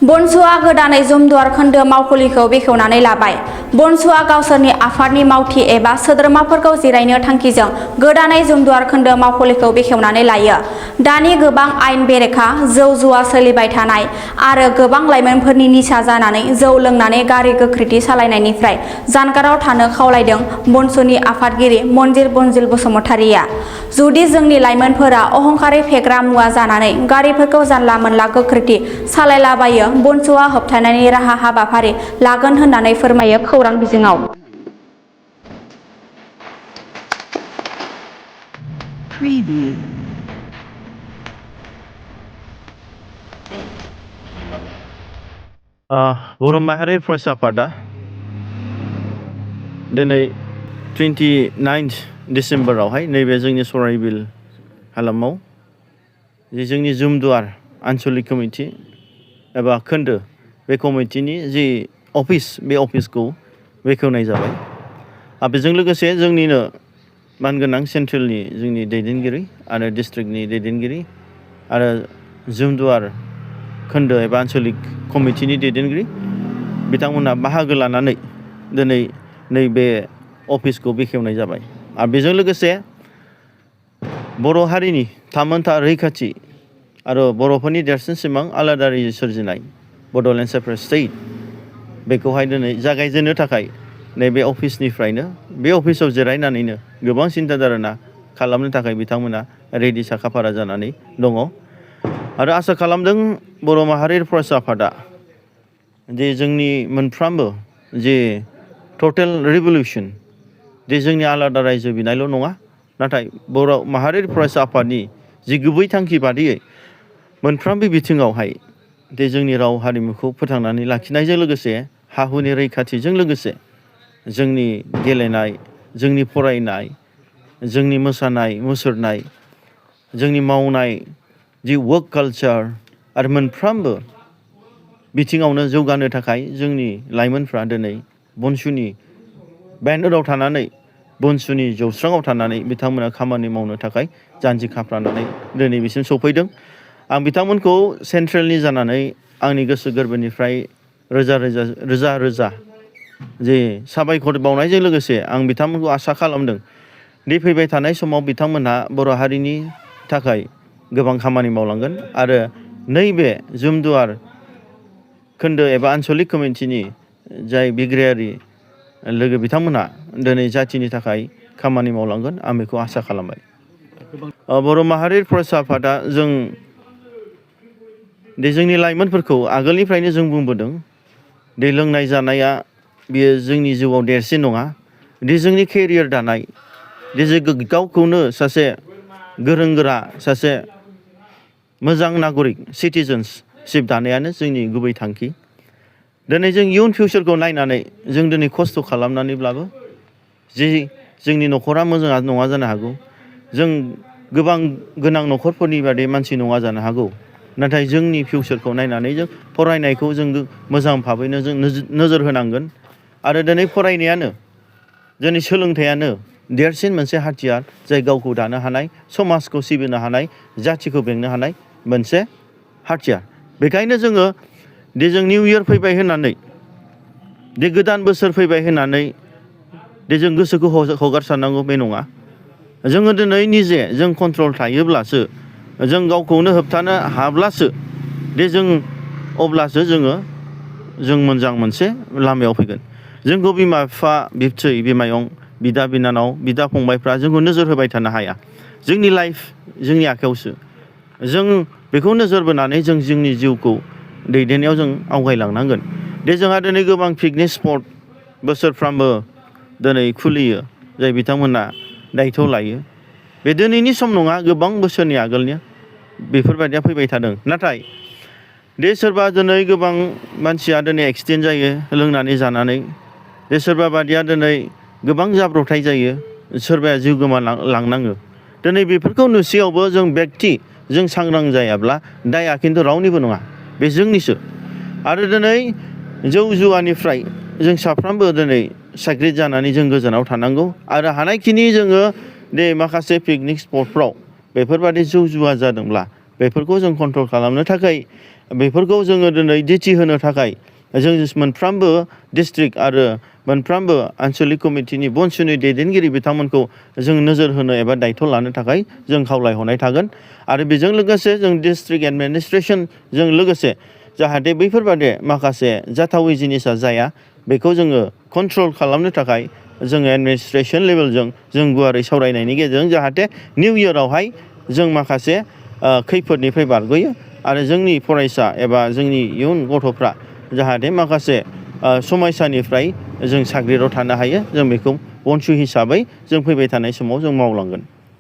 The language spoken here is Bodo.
बनसुआ गोदानै जुमदुवार खोन्दो मावखुलिखौ बेखेवनानै लाबाय। बनसुआ गावसोरनि आफादनि मावथि एबा सोद्रोमाफोरखौ जिरायनो थांखिजों गोदानै जुमदुवार खोन्दो मावखुलिखौ बेखेवनानै लायो। दानि गोबां आयेन बेरेखा जौ जुवा सोलिबाय थानाय आरो गोबां लाइमोनफोरनि निसा जानानै जौ लोंनानै गारि गोख्रैथि सालायनायनिफ्राय जानगाराव थानो खावलायदों बनसुनि आफादगिरि मन्जिल बनजिल बसुमतारिया। जुदि जोंनि लाइमोनफोरा अहंकारि फेग्रा मुवा जानानै गारिफोरखौ जानला मोनला गोख्रैथि सालायलाबायो बनसुआ होबथानायनि राहा हाबाफारि लागोन होननानै फोरमायो खौरां बिजोङाव। Preview. बर' माहारि फरायसा आफादा दिनै 29 डिसेम्बरावहाय नैबे जोंनि सराइबिल हालामाव जे जोंनि जुमदुवार आनसलिक कमिटि एबा खोन्दो बे कमिटिनि जि अफिस बे अफिसखौ बेखेवनाय जाबाय। बेजों लोगोसे जोंनिनो मानगोनां सेन्ट्रेलनि जोंनि दैदेनगिरि आरो डिस्ट्रिक्टनि दैदेनगिरि आरो जुमदुवार खोन्दो एबा आनसलिक कमिटिनि दैदेनगिरि बिथांमोनहा बाहागो लानानै दिनै नैबे अफिसखौ बेखेवनाय जाबाय। आरो बेजों लोगोसे बर' हारिनि थामोनथा रैखाथि आरो बर'फोरनि देरसिन सिमां आलादा रायजो सोरजिनाय बड'लेण्ड सेपारेट स्टेट बेखौहाय दिनै जागायजेननो थाखाय नैबे अफिसनिफ्रायनो बे अफिसाव जिरायनानैनो गोबां सिन्था धारना खालामनो थाखाय बिथांमोना रेडि साखाफारा जानानै दङ। आरो आसा खालामदों बर' माहारि फरायसा आफादा जे जोंनि मोनफ्रोमबो जे टटेल रिभलिउसन जे जोंनि आलादा रायजो बिनायल' नङा, नाथाय बर' माहारि फरायसा आफादनि जि गुबै थांखि बादियै मोनफ्रोमबो बिथिङावहाय जे जोंनि राव हारिमुखौ फोथांनानै लाखिनायजों लोगोसे हा हुनि रैखाथिजों लोगोसे जोंनि गेलेनाय, जोंनि फरायनाय, जोंनि मोसानाय मुसुरनाय, जोंनि मावनाय जि वर्क कालचार आरो मोनफ्रोमबो बिथिङावनो जौगानो थाखाय जोंनि लाइमोनफ्रा दिनै बनसुनि बेनराव थानानै बनसुनि जौस्राङाव थानानै बिथांमोना खामानि मावनो थाखाय जानजि खाफ्रानानै दिनै बिसिम सफैदों। आं बिथांमोनखौ सेन्ट्रेलनि जानानै आंनि गोसो गोरबोनिफ्राय रोजा रोजा जे साबायखर बावनायजों लोगोसे आं बिथांमोनखौ आसा खालामदों दि फैबाय थानाय समाव बिथांमोनहा बर' हारिनि थाखाय गोबां खामानि मावलांगोन आरो नैबे जुमदुवार खोन्दो एबा आनसलिक कमिटिनि जाय बिग्रायारि लोगो बिथांमोनहा दिनै जाथिनि थाखाय खामानि मावलांगोन आं बेखौ आसा खालामबाय। बर' माहारि फरायसा आफादा जोंनि लाइमोनफोरखौ आगोलनिफ्रायनो जों बुंबोदों दि लोंनाय जानाया बियो जोंनि जिउआव देरसिन नङा, दि जोंनि केरियार दानाय, दि जों गावखौनो सासे गोरों गोरा सासे मोजां नागरिक सिटिजेन्सशिप दानायानो जोंनि गुबै थांखि। दिनै जों इयुन फिउचारखौ नायनानै जों दिनै खस्थ' खालामनानैब्लाबो जि जोंनि न'खरा मोजां नङा जानो हागौ, जों गोबां गोनां न'खरफोरनि बादि मानसि नङा जानो हागौ, नाथाय जोंनि फिउचारखौ नायनानै जों फरायनायखौ जों मोजां भाबैनो जों नोजोर होनांगोन। आरो दिनै फरायनायानो जोंनि सोलोंथाइयानो देरसिन मोनसे हाथियार जाय गावखौ दानो हानाय, समाजखौ सिबिनो हानाय, जाथिखौ बेंनो हानाय मोनसे हाथियार। बेखायनो जोङो दि जों निउ इयार फैबाय होननानै, दि गोदान बोसोर फैबाय होननानै दि जों गोसोखौ हगारसारनांगौ बे नङा। जोङो दिनै निजे जों कन्ट्रल थायोब्लासो, जों गावखौनो होबथानो हाब्लासो दि जों अब्लासो जों मोजां मोनसे लामायाव फैगोन। जोंखौ बिमा बिफा, बिबथै बिमायं, बिदा बिनानाव, बिदा फंबायफ्रा जोंखौ नोजोर होबाय थानो हाया। जोंनि लाइफ जोंनि आखायावसो। जों बेखौ नोजोर बोनानै जों जोंनि जिउखौ दैदेननायाव जों आवगायलांनांगोन। दे जोंहा दिनै गोबां पिकनिक स्पट बोसोरफ्रामबो दिनै खुलियो, जाय बिथांमोना दायथ' लायो। बे दिनैनि सम नङा, गोबां बोसोरनि आगोलनि बेफोरबायदिया फैबाय थादों। नाथाय दे सोरबा दिनै गोबां मानसिया दिनै एक्सिडेन्ट जायो लोंनानै जानानै, दे सोरबा बादिया दिनै गोबां जाब्रबथाय जायो, सोरबाया जिउ गोमालांनाङो। दिनै बेफोरखौ नुसेयावबो जों जों सांग्रां जायाब्ला दाया खिन्थु रावनिबो नङा, बे जोंनिसो। आरो दिनै जौ जुवानिफ्राय जों साफ्रोमबो दिनै साग्रिद जानानै जों गोजानाव थानांगौ। आरो हानायखिनि जोङो दे माखासे पिकनिक स्पटफ्राव बेफोरबादि जौ जुवा जादोंब्ला बेफोरखौ जों कन्ट्रल खालामनो थाखाय बेफोरखौ जोङो दिनै दिथि होनो थाखाय जों मोनफ्रोमबो डिस्ट्रिक्ट आरो मोनफ्रोमबो आन्चलिक कमिटिनि बनसुनि दैदेनगिरि बिथांमोनखौ जों नोजोर होनो एबा दायथ' लानो थाखाय जों खावलायहरनाय थागोन आरो बेजों लोगोसे जों डिस्ट्रिक्ट एडमिनिस्ट्रेसनजों लोगोसे जाहाथे बैफोरबादि माखासे जाथावै जिनिसा जाया बेखौ जोङो कन्ट्रल खालामनो थाखाय जोङो एडमिनिस्ट्रेसन लेभेलजों जों गुवारै सावरायनायनि गेजेरजों जाहाथे निउ इयारावहाय जों माखासे खैफोदनिफ्राय बारग'यो आरो जोंनि फरायसा एबा जोंनि इयुन गथ'फ्रा जाहाथे माखासे समयसानिफ्राय जों साग्रिदाव थानो हायो जों बेखौ बनसु हिसाबै जों फैबाय थानाय समाव जों मावलांगोन